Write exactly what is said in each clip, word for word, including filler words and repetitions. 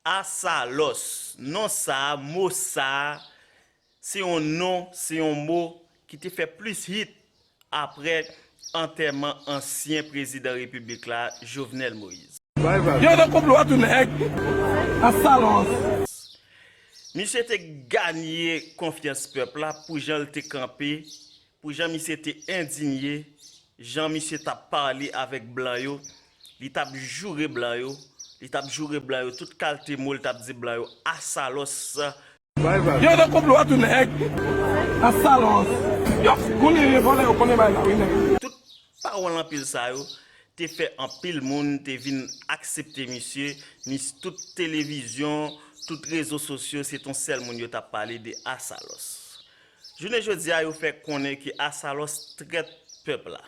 Asalòs, non sa a, mo sa a, se yon non, se yon mo ki te fè plis hit apre antèman ansyen prezidan repiblik la, Jovenel Moïse. Yo nan konplo a tou nèg. Asalòs. Misye te ganye konfyans pèp la pou jan l te kanpe, pou jan misye te endinye, jan misye t ap pale avèk blan yo, li t ap joure blan yo, li t ap joure blan yo, tout kalte mo l t ap di blan yo, asalòs. Yo nan konplo a tou nèg. Asalòs. Yo konnen vòlè yo konnen bay la wi nèg. Tout pawòl anpil sa yo te fè anpil moun te vin aksepte misye, mis tout televizyon, tout rezo sosyo, se t on sèl moun yo t ap pale de asalòs. Jounen jodi a, yo fè konnen ke asalòs trèt pèp la.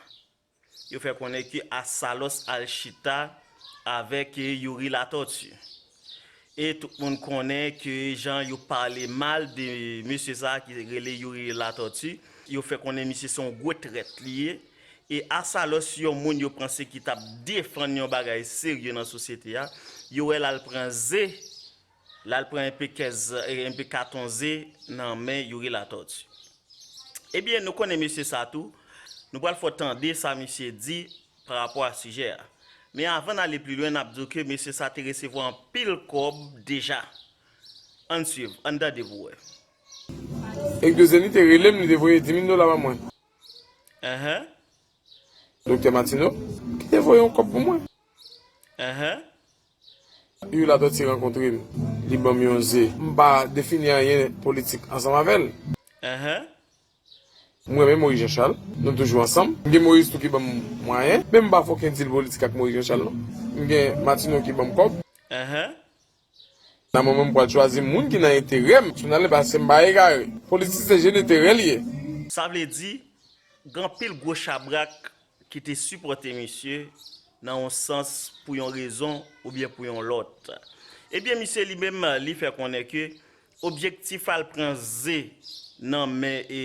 Yo fè konnen ke asalòs al chita avèk Youri Latortue. E tout moun konnen ke jan yo pale mal de mesye sa a ki rele Youri Latortue, yo fè konnen misye se yon gwo trèt li ye. E asalòs yon moun yo panse ki t ap defann yon bagay serye nan sosyete a, yo wè l al pran ze, l al pran enpe kèz, enpe katon ze nan men Youri Latortue. Ebyen, nou konnen mesye sa tou, nou pral fè w tande sa misye di pa rapò a sijè a. Men avan n ale pli lwen, n ap di w ke mesye sa te resevwa anpil kòb deja. Ann swiv, ann tande pou wè. Egdo Zenny te rele m, li te voye di mil dola ba mwen. Enhen. Doktè Martineau, ki te voye yon kòb pou mwen. Enhen. Youri Latortue rankontre m, li ban m yon ze. M pa defini anyen politik ansanm avè l. Enhen. M renmen Moïse Jean Charles, nou toujou ansanm. M gen Moïse tou ki ban m mwayen, men m pa foken dil politik ak Moïse Jean Charles non. M gen Martineau ki ban m kòb. Enhen. Nan moman m pral chwazi moun ki nan enterè m, pèsonèl, paske m pa egare. Politik se jèn enterè l ye. Sa vle di, gen anpil gwo chabrak ki te sipòte misye nan yon sans, pou yon rezon oubyen pou yon lòt. Ebyen, misye li menm, li fè konnen ke objektif al pran ze nan men, e,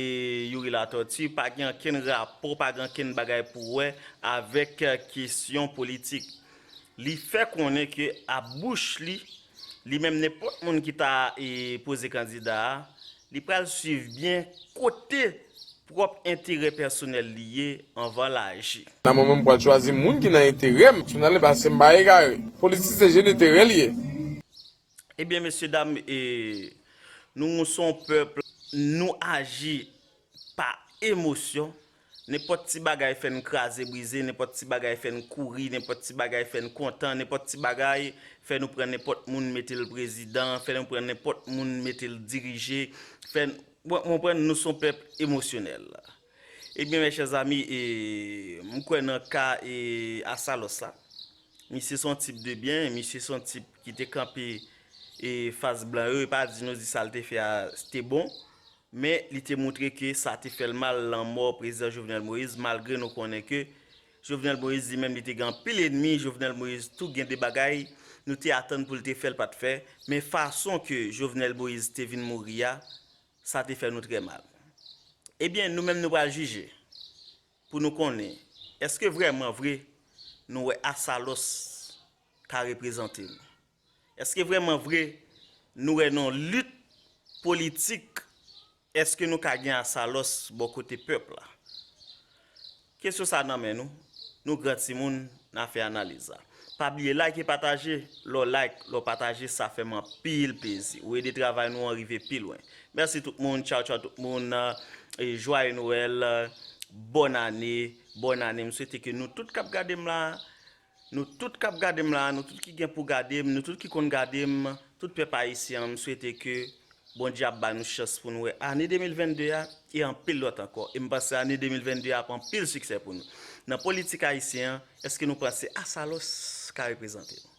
Youri Latortue pa gen ankenn rapò, pa gen ankenn bagay pou wè avèk, e, kesyon politik. Li fè konnen ke a bouch li, li menm nenpòt moun ki ta, e, poze kandida a, li pral swiv byen kote pwòp enterè pèsonèl li ye anvan l aji. Nan moman m pral chwazi moun ki nan enterè m, pèsonèl, paske m pa egare. Politik se jèn enterè l ye. Ebyen, mesye dam, e, nou se yon pèp, nou aji pa emosyon. Nenpòt ti bagay fè n kraze brize, nenpòt ti bagay fè n kouri, nenpòt ti bagay fè n kontan, nenpòt ti bagay fè nou pran nenpòt moun mete l prezidan, fè nou pran nenpòt moun mete l dirije, fè n, w konprann, nou se yon pèp emosyonèl. Ebyen, mes chers amis, e, m kwè nan ka, e, Asalòs la. Misye se yon tip de byen, misye se yon tip ki te kanpe, e, fas blan yo, e pa di nou di sa l te fè a te bon, men li te montre ke sa te fè l mal, lanmò prezidan Jovenel Moïse, malgre nou konnen ke Jovenel Moïse li menm li te gen anpil enmi, Jovenel Moïse tou gen de bagay nou te atann pou l te fè, l pa t fè, men fason ke Jovenel Moïse te vin mouri a, sa te fè nou trè mal. Ebyen, nou menm nou pral jije pou nou konnen, èske vrèman vre nou wè Asalòs ka reprezante nou? Èske vrèman vre nou wè nan lit politik, èske nou ka gen Asalòs bò kote pèp la? Kesyon sa nan men nou, nou gran timoun, n a fè analiz la. Pa bliye like e pataje, lè w like, lè w pataje, sa fè m anpil plezi. Ou ede travay nou an rive pi lwen. Mèsi tout moun, tchaw tchaw tout moun, e, joyeux Noël, bòn ane, bòn ane. M swete ke nou tout k ap gade m la, nou tout k ap gade m la, nou tout ki gen pou gade m, nou tout ki konn gade m, tout pèp ayisyen an, m swete ke Bondye ap ba nou chans pou nou wè ane de mil vennde a e anpil lòt ankò. E m panse ane de mil vennde a ap anpil siksè pou nou. Nan politik ayisyen an, èske nou panse Asalòs ka reprezante nou?